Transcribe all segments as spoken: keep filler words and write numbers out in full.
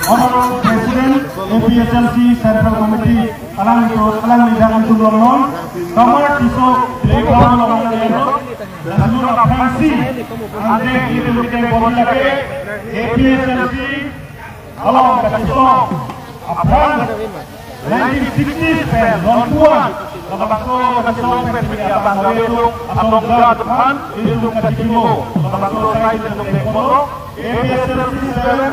Honorable President, A P H L C Central Committee, alangli, alangli dang itu longnon, Kamar Tisso playground longnon, lalu aphrangsi, ante itu kita bor lagi, A P H L C along kachisong aphrang nineteen sixties pen nonpuan, labangso kachisong pen pini abang kave atum, asong ga atum aphan ilitum kachikimo, labangso sai ilitum pekmono, A P H L C seven,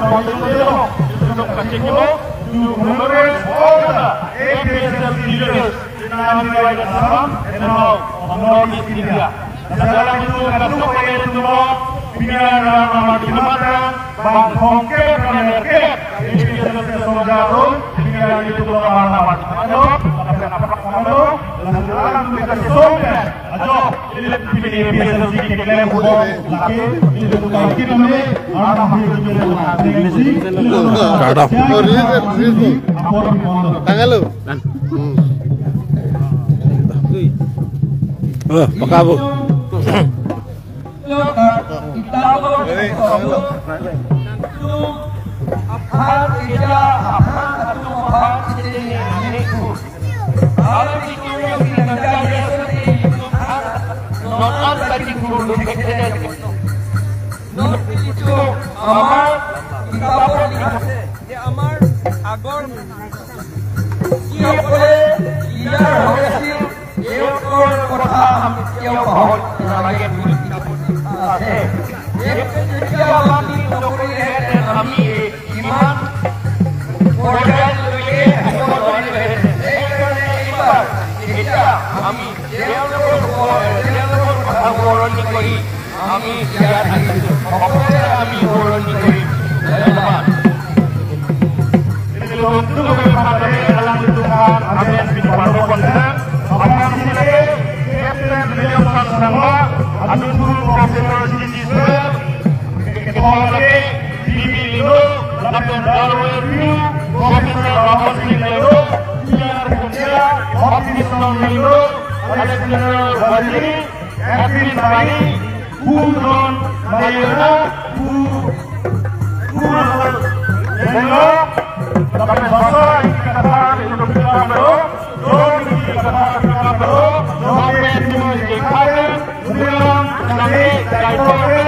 ilitum kachikimo to commemorate all the A P H L C leaders in our Middle Assam and now of Northeast India. Dalam itu kami pada itu, pimpinan nama Dimatra, bang Hongke Pranerke, ini bisa song jarum, pimpinan itu nama nama Dimatra, apa apa apa, lalu dalam mereka sesongnya, ajo, ini lebih pilih A P H L C keklem hudon, laki, ini bukan kita nih, arah hidup kita, Kadap. Apor di mondo. Tangalo. Hmm. Eh, pakabo. আমাৰ আগৰ যিসকলে ইয়াৰ হৈ আছিল, তেওঁলোকৰ কথা আমি কেতিয়াও পাহৰিব নালাগে বুলি আছে। তেওঁলোকে যেতিয়া আমাক নকৰিলেহেঁতেন, আমি ইমান পৰ্যায়লৈকে আহিব নোৱাৰিলোহেঁতেন। সেইকাৰণে এইবাৰ এতিয়া আমি তেওঁলোকৰ, তেওঁলোকৰ কথা সোঁৱৰণি কৰি আমি ইয়াত আহিছো। সকলোৱে আমি সোঁৱৰণি কৰিম। ধন্যবাদ। Untuk memperhatikan dalam lingkungan, ada yang di pondok pesantren, apa yang sini, Captain William Sangma, ada guru profesor Sisi Sir, Kepala P B Lilo, Captain Darwin View, Profesor Rahul Singh Lilo, P R Kutya, Hopi Song Lilo, Alexander Waziri, Edwin Pai, Pu Don Mayana, Pu, Pu Rahul Denglo, lapen bangso ingti kathar itu kita perlu, Don ingti kathar kita perlu, Don ingti kathar, Ulang Kami Daikopen,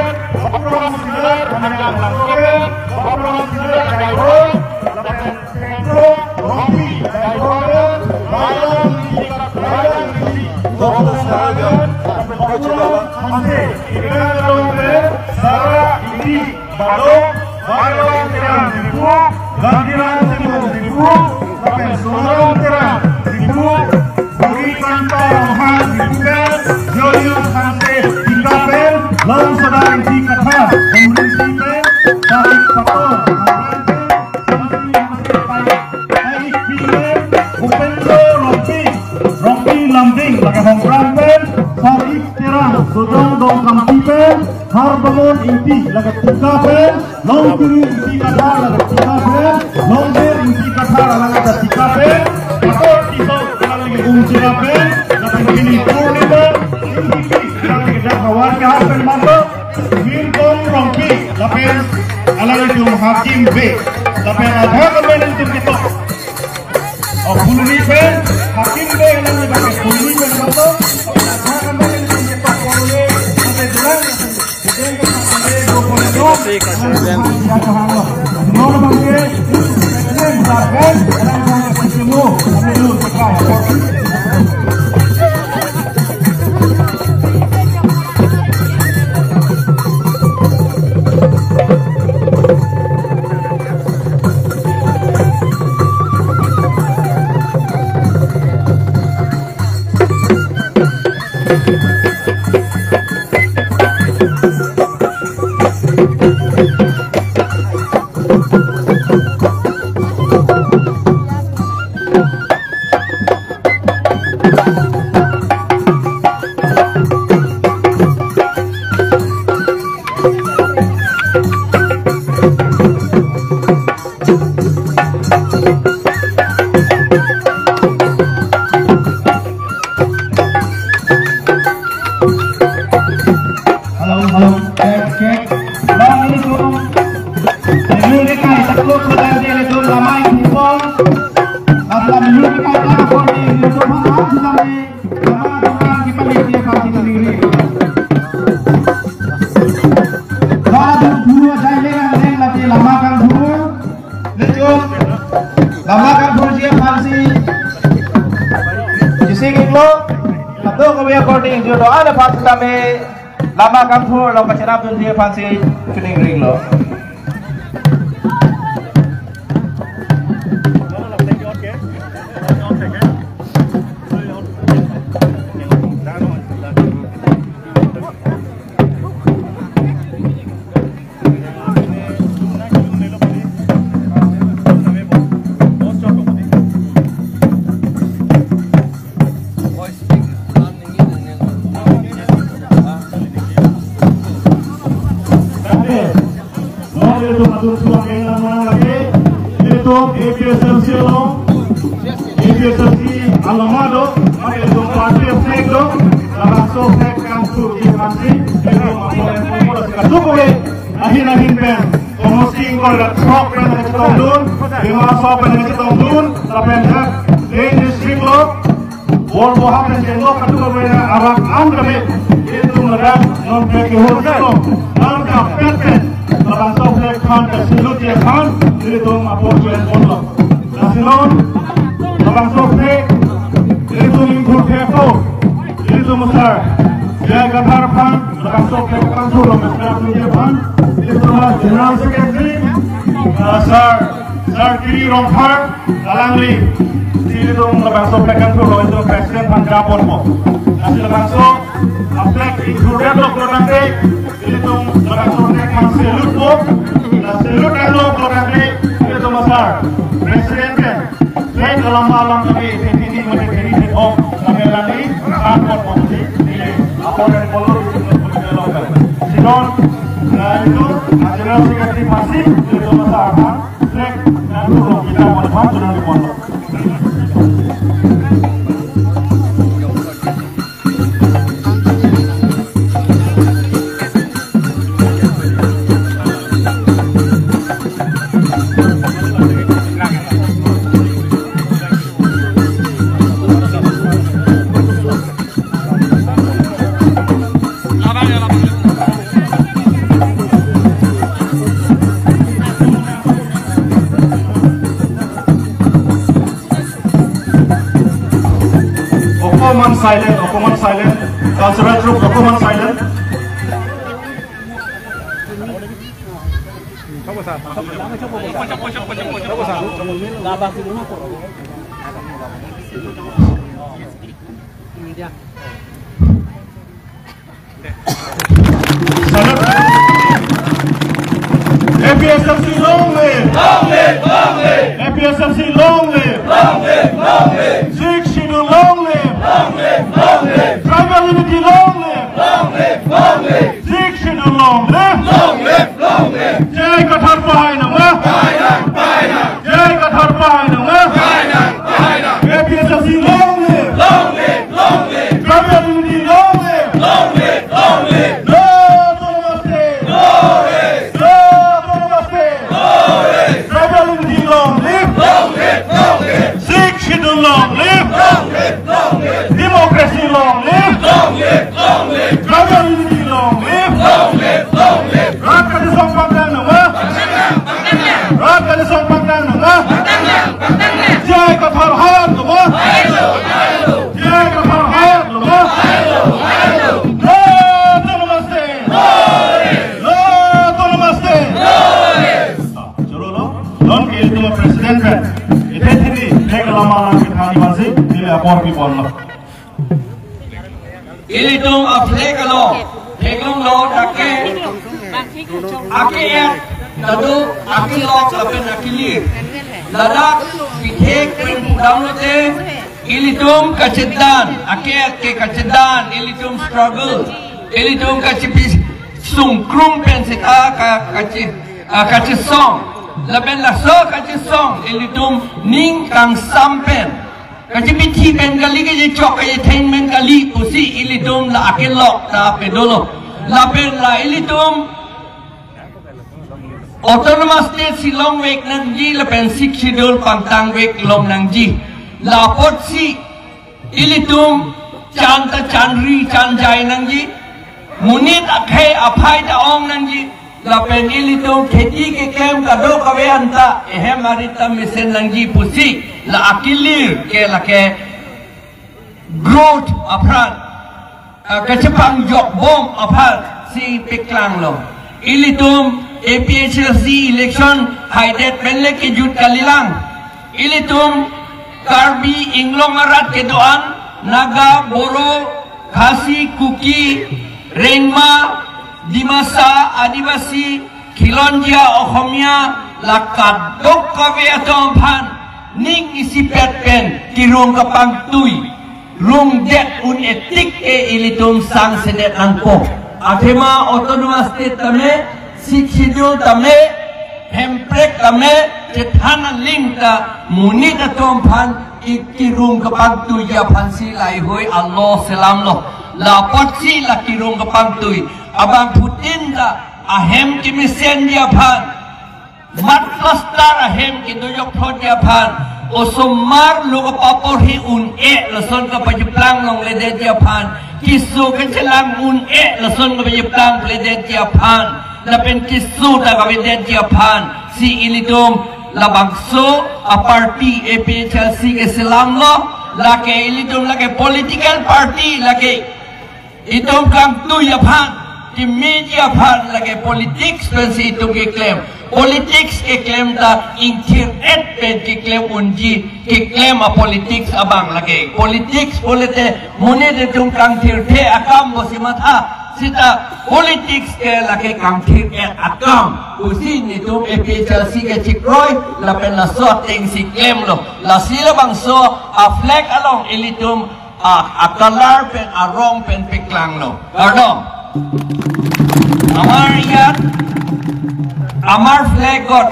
Oprong Silar, Anang Langkopen, Oprong Silar Daiko, lapen Pengkrong Rompi Daikopen, Bailong Ingti, Bailong Ingti, Doktor Sarajan, lapen Pengkrong Hanse, Ingti Sara Ingti, Balo, Bailong Terang Dipu, Gantiran Timur Dipu, lapen Sonam Terang Dipu, Bukit Kanta Ronghang Dipu pen, Julius Hanse Tingkap pen, Long Sada Ingti Kathar, Umriti pen, Tarik Pator, Tarik Pi pen, Upendro Rompi, Rompi Lamding, lake Hongkrang pen, Tarik Terang, Sodong Dongkampi pen, Harbamon Ingti, lake Tingkap pen, Longkiri Ingti Kathar, lake Tingkap pen, Longder Ingti Kathar, lake Tingkap pen, Kathar Tisso, lake Umchira pen, lake Pini Purnima, Ingti, lake Jakawan Kehar pen manto, Mirkong Rompi, lapen, alangtum Hakim Bey, lapen adha kamen itu kita. Oh, Phuloni pen, Hakim Bey, alangli bang Phuloni pen manto, adha kamen itu kita, Phuloni, sampai jalan, Ilitum lama ingpon, lama miyur kita korte, ilitum ha-an sitame, lama tukan kita lagi apa kita ningri. Lama dua jai merah merah lagi lama kangthur, ilitum lama kangthurji aphansi chising-iklo, latum kami korte, jo do-an aphan sitame, lama kangthur along kacharapdunji aphansi chiningri-iklo. Ilitum atur suang yang mana lagi, ilitum A P H L C along, A P H L C along do, ilitum party flag do, labangso flag kangthurji aphansi, ilitum apor en pon mo, lasi kadokave ahin ahin pen, kono sing kor rat throk pen nangchetongdun, Dima Hasao pen nangchetongdun, lapen ha, Jain district along, Borboha pen chenglok kadokave arat an kami, ilitum ladak non pen kehor silo, non kapet pen, labangso flag aphan kasalute aphan, ilitum apor en ponlo. Lasi non, labangso flag, ilitum ingthur thepo, ilitum sar, J I Kathar aphan, labangso flag kangthur along meskra punya aphan, ilitum General Secretary, uh, sir, sir Kiri Rongphar, alangli, ilitum labangso flag kangthur along ilitum president aphan ja ponpo. Lasi labangso a-flag ingthur detlok lo tangte, ilitum labangso flag aphan salute po. La salute detlok lo tangte, ilitum asar president pen flag alam alam lake, tini mate tini thek hok, kami alangli ja ponpo pusi, ili apor en ponlo, ilitum lo. Sidon, la ilitum, General Secretary aphansi, ilitum asar aphan, flag kangthur along kita pon aphan, sudah di ponlo. Okoman silent, okoman silent. Cultural troupe, okoman silent. Salute. A P H L C long live! Long live, long live! A P H L C long live! Long live, long live! Sixth Schedule long live! Long live, long live! Tribal unity long live! Long live, long live! Sixth Schedule long live! Long live, long live! J I Kathar pahai nang ma? Pahai nang, pahai nang! J I Kathar pahai nang ma? Pahai nang, pahai nang! A P H L C long live! Long live, long live! Tribal unity long live! Long live, long live! No autonomous state! No rest! No autonomous state! No rest! Tribal unity long live! Long live, long live! Sixth Schedule long live! Long live, long live! Democracy long live! Long live, long live! Tribal unity long live! Long live, long live! Rat kachesong pangtang nang ma? Rat kachesong pangtang nang ma? J I Kathar hai-at lo ma? J I Kathar hai-at lo ma? No autonomous state! No autonomous state! Cholo lo, non ke ilitum president pen, ite thini, thek lama lang ke thani masi, neli apor piponlo. Ilitum a-flag along theklonglo, dak ke, ake-et, kado, akelok lapen akelir. Ladak pithek pen pudam lote, ilitum kachedan, ake-et ke kachedan, ilitum struggle, ilitum kachepi sungkrung pen seta ka, kache, ah, kachesong. Lapen laso kachesong, ilitum ning kangsam pen, kachepithi pen kali, kachechok kachetheng pen kali pusi ilitum la akelok ta pedolo. Lapen la ilitum Autonomous State si longvek nangji lapen Sixth Schedule pangtangvek long nangji. La apotsi ilitum chan ta chanri chanjai nangji. Monit akhei aphai ta ong nangji. Lapen ilitum kheti keklem kadokave anta ehem arit ta mesen nangji pusi la akilir ke lake growth aphan, ah, kachepangjokbom aphan si paklanglo. Ilitum A P H L C election haidet pen le kejut kalilang. Ilitum Karbi Anglong arat kedo-an, Naga, Boro, Khasi, Kuki, Rengma, Dimasa, Adivasi, Khilonjia Ohomia, la kadokave atum aphan ning isipet pen kirung kapangtui rungdet un-etik ke ilitum sangsedet nangpo. Athema Autonomous State tame, Sixth Schedule tame, Hemprek tame, chethan aling ta monit atum aphan i kirung kapangtuiji aphansi laheihui alo selamlo. La apotsi la kirung kapangtui abangphutin ta ahem kemesenji aphan, mud plaster ahem kedojok thotji aphan, osomar lo kapaporhi un-e lason kapacheplang longledetji aphan, keso kachelang un-e lason kapacheplang pledetji aphan, lapen keso ta kavedetji aphan si ilitum labangso a party A P H L C ke selamlo. Lake ilitum lake political party lake itum kangtui aphan, kemeji aphan lake politics pensi itum keklem. Politics keklem ta ingthir-et pen keklem unji, keklem a politics abang lake. Politics pulote monit atum kangthirthe akam pusi matha, seta politics ke lake kangthir-et akam pusi nelitum A P H L C ke chikroi lapen laso atengsi klemlo. Lasi labangso a flag along ilitum a, a color pen, a rong pen paklanglo. Kardom. আমাৰ ইয়াত, আমাৰ ফ্লেগত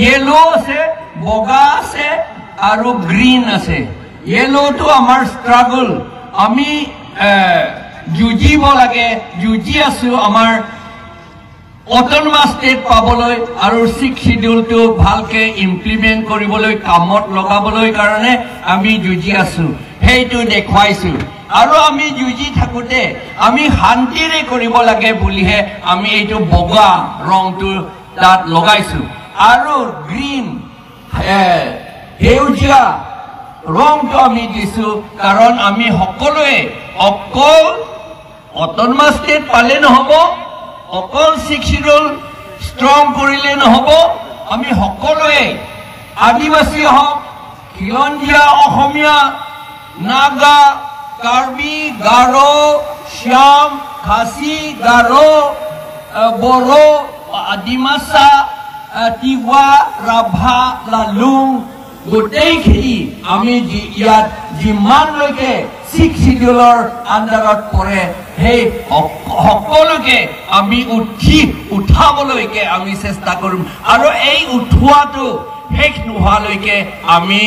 য়েলো আছে, বগা আছে আৰু গ্ৰীণ আছে। য়েলোটো আমাৰ ষ্ট্ৰাগল, আমি, এ, যুঁজিব লাগে, যুঁজি আছো আমাৰ অট'নমাছ ষ্টেট পাবলৈ আৰু ছিক্স শ্বিডিউলটো ভালকে ইমপ্লিমেণ্ট কৰিবলৈ, কামত লগাবলৈ কাৰণে আমি যুঁজি আছো, সেইটো দেখুৱাইছো। আৰু আমি যুঁজি থাকোঁতে আমি শান্তিৰে কৰিব লাগে বুলিহে আমি এইটো বগা ৰংটো তাত লগাইছো। আৰু গ্ৰীণ, এ, সেউজীয়া ৰংটো আমি দিছো, কাৰণ আমি সকলোৱে অকল অট'নমাছ ষ্টেট পালে নহ'ব, অকল ছিক্স শ্বিডিউল ষ্ট্ৰং কৰিলে নহ'ব। আমি সকলোৱে, আদিবাসী হওক, খিলঞ্জীয়া অসমীয়া, নাগা, কাৰ্বি, গাৰো, শ্যাম, খাচী, গাৰো, আহ, বড়ো, আহ, ডিমাচা, আহ, তিৱা, ৰাভা, লালুং, গোটেইখিনি আমি যি-, ইয়াত যিমানলৈকে ছিক্স শ্বিডিউলৰ আণ্ডাৰত পৰে, সেই সক-, সকলোকে আমি উঠি উঠাবলৈকে আমি চেষ্টা কৰিম। আৰু এই উঠোৱাটো শেষ নোহোৱালৈকে আমি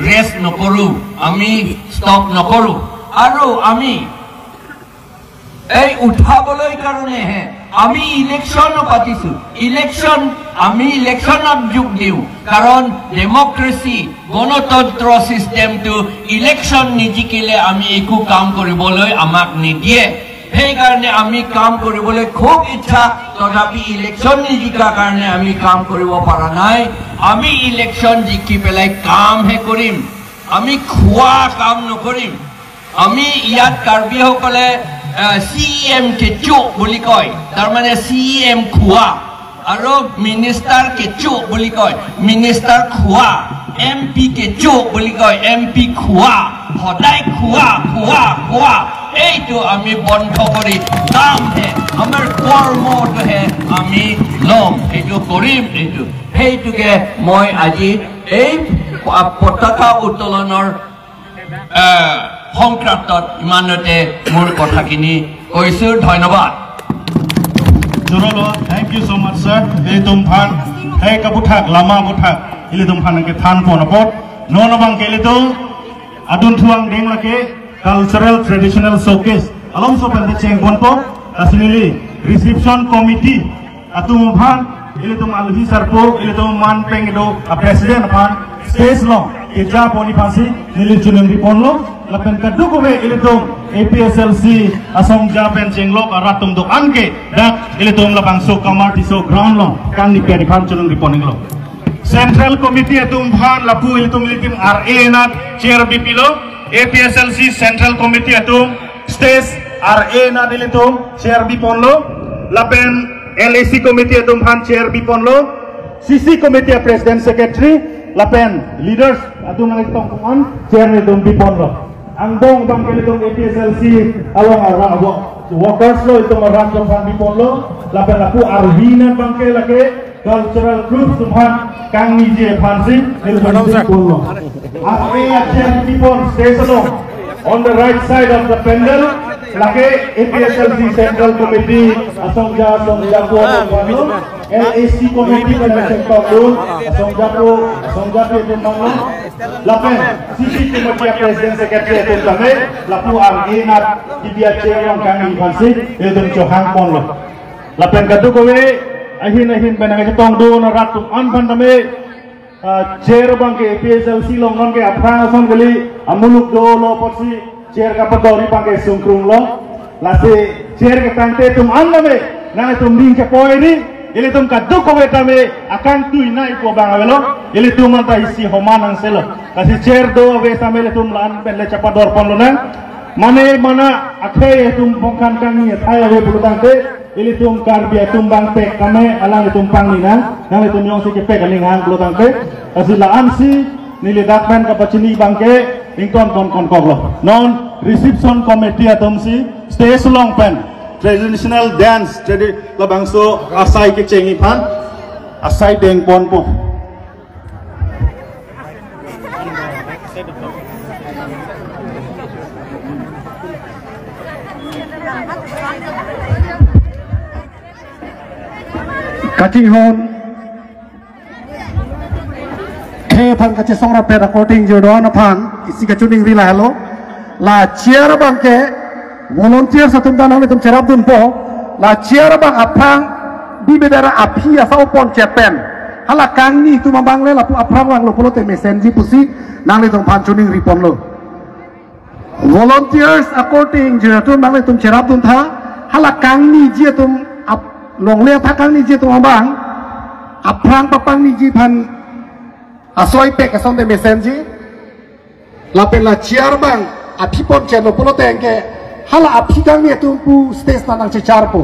ৰেষ্ট নকৰো, আমি ষ্টপ নকৰো। আৰু আমি এই উঠাবলৈ কাৰণেহে আমি ইলেকশ্যনো পাতিছো। ইলেকশ্যন, আমি ইলেকশ্যনত যোগ দিওঁ, কাৰণ ডেমক্ৰেচি, গণতন্ত্ৰ ছিষ্টেমটো ইলেকশ্যন নিজিকিলে আমি একো কাম কৰিবলৈ আমাক নিদিয়ে। সেইকাৰণে আমি কাম কৰিবলৈ খুব ইচ্ছা, তথাপি ইলেকশ্যন নিজিকাৰ কাৰণে আমি কাম কৰিব পৰা নাই। আমি ইলেকশ্যন জিকি পেলাই কামহে কৰিম, আমি খোৱা কাম নকৰিম। আমি ইয়াত কাৰ্বিসকলে, আহ, চি ই এম কেঁচু বুলি কয়, তাৰমানে চি ই এম খোৱা, আৰু মিনিষ্টাৰ কেঁচু বুলি কয়, মিনিষ্টাৰ খোৱা, এম পি কেঁচু বুলি কয়, এম পি খোৱা, সদায় খোৱা, খোৱা, খোৱা। এইটো আমি বন্ধ কৰি কামহে, আমাৰ কৰ্মটোহে আমি ল'ম, এইটো কৰিম, এইটো। সেইটোকে মই আজি এই প-, পতাকা উত্তোলনৰ আহ, সংক্ৰান্তত ইমানতে মোৰ কথাখিনি কৈছো। ধন্যবাদ। Joro lo, thank you so much, sir. Ilitum aphan, hei kaputhak, lama aputhak, ilitum aphan kethan pon apot, non abang ke ilitum adunthu angdeng lake cultural traditional showcase alongso pen cheng ponpo, lasi neli reception committee atum aphan Ilitum alohi sarpo, ilitum man peng kedo a president aphan stage along keja pon aphansi neli choningri ponlo. Lapen kadokave ilitum A P H L C asongja pen chenglok arat atum do-an ke dak ilitum labangso Kamar Tisso ground along kangni pen aphan choningri pon-iklo. Central Committee atum aphan lapu ilitum ilitum R A anat chair bipilo. A P H L C Central Committee atum stage R A anat ilitum chair biponlo. Lapen L A C Committee atum aphan chair biponlo. C C Committee a President, Secretary lapen leaders atum nangtong aphan chair ilitum biponlo. Angbong abangke ilitum A P H L C along arat wo-, workers lo, ilitum arat atum aphan biponlo. Lapen lapu arvi anat abangke lake cultural groups atum aphan kangniji aphansi ilitum biponlo. Ave a chair bipon stage along on the right side of the pandal, lake A P H L C Central Committee asongja, asongjapo atum aphanlo, L A C Committee pen chetok dun asongjapo, asongjapi atum aphanlo, lapen C C Committee a President, Secretary atum tame lapu R A anat kebi a chair along kangni aphansi ilitum chohang ponlo. Lapen kadokave ahin ahin pen nangchetong dun arat atum an aphan tame, ah, chair abangke A P H L C along nonke aphrang ason kali, amuluk dolo apotsi chair kapadori abangke sungkrunglo. Lasi chair ketangte atum an tame nangtum ning kepoi ri, ilitum kadokave tame akangtui nai pu abang avelo, ilitum anta isi homan angselo. Lasi chair do ave tame ilitum la-an pen le chapador ponlonang. Mane mana akhei atum pongkan kangni athai ave pulotangte, ilitum Karbi atum abang pek kame alanglitum pangni nang, nanglitum jongsi kepek aning hang pulotangte. Lasi la-ansi neli dak pen kapachini abangke ington pon konkoklo. Non reception committee atumsi stage along pen traditional dance, tradi-, labangso asai kecheng aphan asai deng ponpo. Kachinghon khei aphan kachesong rapet akorte ingjir do-an aphan isi kachoningri lahelo. La chair abangke volunteers atum ta nanglitum cherap dunpo. La chair abang aphrang bibedara aphi asa opon chepen, hala kangni atum abang le lapu aphrang vanglo pulote mesenji pusi nanglitum aphan choningri ponlo. Volunteers akorte ingjir atum nanglitum cherap duntha, hala kangniji atum ap-, longle athak kangniji atum abang aphrang papangniji aphan asoi pek asonte mesenji. Lapen la chair abang aphi pon chenlo pulote anke hala aphi kangni atum pu stage na nangchecharpo.